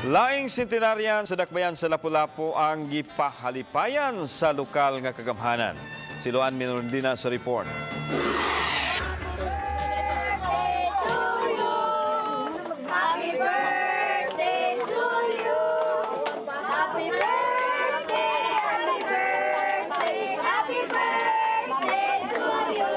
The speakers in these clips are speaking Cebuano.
Laing centenarian sa Dakbayan sa Lapu-Lapu ang gipahalipayan sa lokal nga kagamhanan. Si Luan Minordina sa report. Happy birthday to you. Happy birthday, happy birthday, happy birthday to you.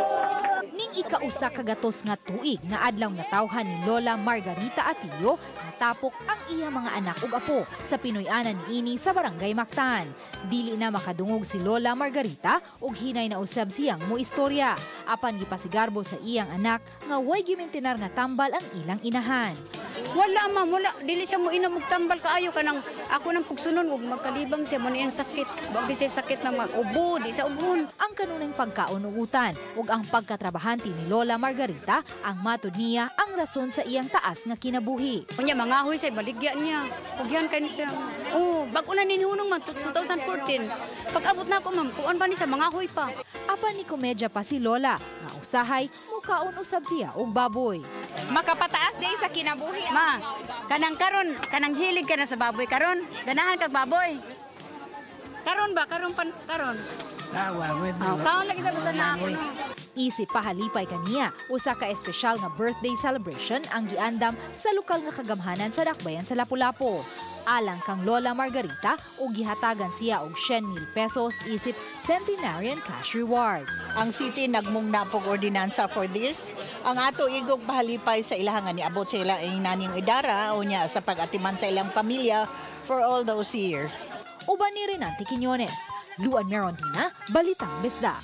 Ning ikausa ka gatos nga tuig nga adlaw natawhan ni Lola Margarita Atillo, natapok ang iya mga anak ug apo sa Pinoy-anan niini sa Barangay Mactan. Dili na makadungog si Lola Margarita ug hinay na usab siyang mo istorya. Apan gipasigarbo sa iyang anak nga way gimintinar nga tambal ang ilang inahan. Wala, ma'am, wala. Dili siya mo ina tambal kaayo, kanang ako nang pugsunon ug magkalibang siya mo niyang sakit. Bagay siya sakit na mga ubo, di sa ubon. Ang kanunay pagkaon ug utan ug ang pagkatrabahante ni Lola Margarita ang matud niya ang rason sa iyang taas nga kinabuhi. Unya mangahoy sa baligya niya. Pugyan kay siya. Oh, bag-o na ninhunong, ma'am, 2014. Pag abot na ako, ma'am, kuan pa ni sa mangahoy pa. Apan ni komedya pa si Lola nga usahay mukaon usab siya og baboy. Makapataas day sa kinabuhi. Ma, kanang karon, kanang hilig ka na sa baboy karon. Ganahan kag baboy. Karon ba? Karon pan karon. Oh, kaon lagi sa basta na ako no. Isip pahalipay kaniya, usa ka espesyal nga birthday celebration ang giandam sa lokal nga kagamhanan sa Dakbayan sa Lapu-Lapu. Alang kang Lola Margarita ug gihatagan siya og 100,000 pesos isip centenarian cash reward. Ang city nagmungna pog ordinansa for this. Ang ato igog pahalipay sa ilaha nga niabot sa ila naning idara o niya sa pag-atiman sa ilang pamilya for all those years. Uban ni Renante Quiñones, Luan Merondina, Balitang Bisdak.